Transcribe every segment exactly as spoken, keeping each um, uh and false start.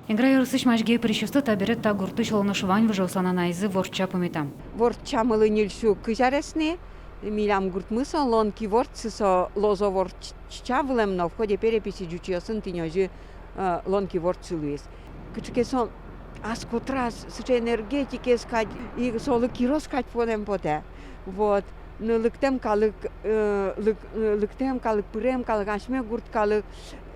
Эгра ёросысь Мазьгее пырисьёсты табере та гуртысь улонош вань выжыослэн анайзы вордча пумита. Вордчамылы ньыль сю кызь арес ни. Милям гуртмы со Лонки вордсы, со Лозо вордча вылэм, но входе переписи ӟучъёсын тӥни озьы, э, Лонки вордсы луиз. Кыӵе ке со ас котыраз, сыӵе энергетикаез кадь, и солы кирос кадь понэм потэ. Вот. Ну, лыктэм калык, э, лык-, э, лыктэм калык, пырем калык, асьме гурт калык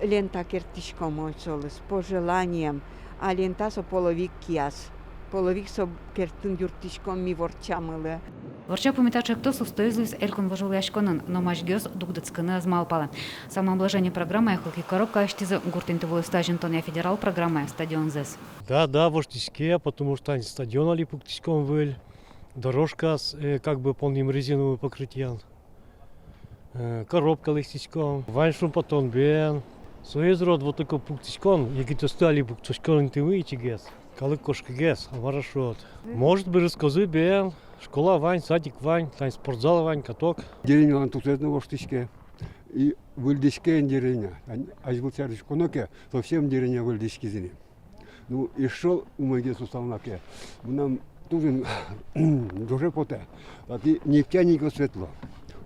лента керттӥськом озьы солы с пожеланием. А лента со половик кияз. Половик со керттыны юрттӥськом ми вордчамылы. Вордча пумита ӵектос устоез луиз элькун вожвылъяськонын, но мазьгиос дугдытскыны ӧз малпалэ. Самообложение программая хоккей коробка лэсьтӥзы, гурт интывылысьтыз азинтонъя федерал программая стадионзэс. Да, да, воштӥське, потому что тани стадион али пуктӥськом выль, дорожкаос, э, как бы полным резиновый покрытиен. Э, коробка лэсьтӥськом, вань шумпотон бен. Соиз род вот только пуктӥськом, егитъёсты али пуктӥськом интымы ичигес. Калык кошкигес, а мар-а шуод. Может, берытскозы бен, школа вань, садик вань, тани спортзал вань, каток. Деревнялэн тусэз но воштӥське. И выльдӥське ини деревня. Ань-, азьвыл сярысь шуоно ке, совсем деревня выльдӥськиз ини. Ну, эшшо умойгес луысал на ке. Мынам туж ик ӝоже потэ. Тати нефтяникъёс ветло.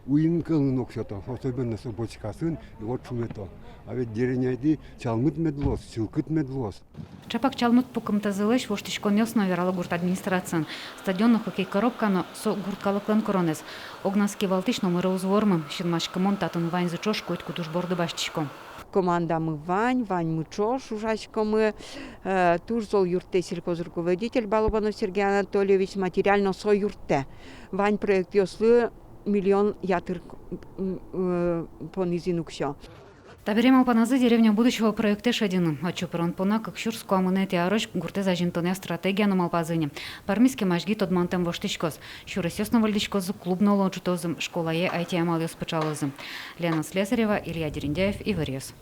Уин-кылын уг сёто, особенно со бочкаосын, и вот шуметло. А ведь деревняетӥ чалмыт мед луоз, чылкыт мед луоз. Ӵапак чалмыт пукымтазылэсь воштӥськонъёс но, верало гурт администрациын. Стадион но, хоккей коробка но — со гурт калыклэн куронэз. Огназ кивалтӥсь номыре уз вормы, синмаськымон татын ваньзы ӵош котькуд уж борды басьтӥсько. Командамы вань, ваньмы ӵош ужаськомы. Э, туж зол юрттэ сельхозруководитель Балабанов Сергей Анатольевич, материально со юрттэ. Вань проектъёслы миллион ятыр, м, э, понӥз ини уксё. Табере малпаназы «Деревня будущего» проектэ шедьыны. Отчы пырон понна кык сюрс куамынэтӥ арозь гуртэз азинтонъя стратегия нумалпазы ини. Пӧрмиз ке, Мазьги тодмантэм воштӥськоз. Сюресъёс но выльдӥськозы, клуб но улончытозы, школае айти амалъёс пычалозы. Лена Слесарева, Илья Дерендяев, «Иворъёс».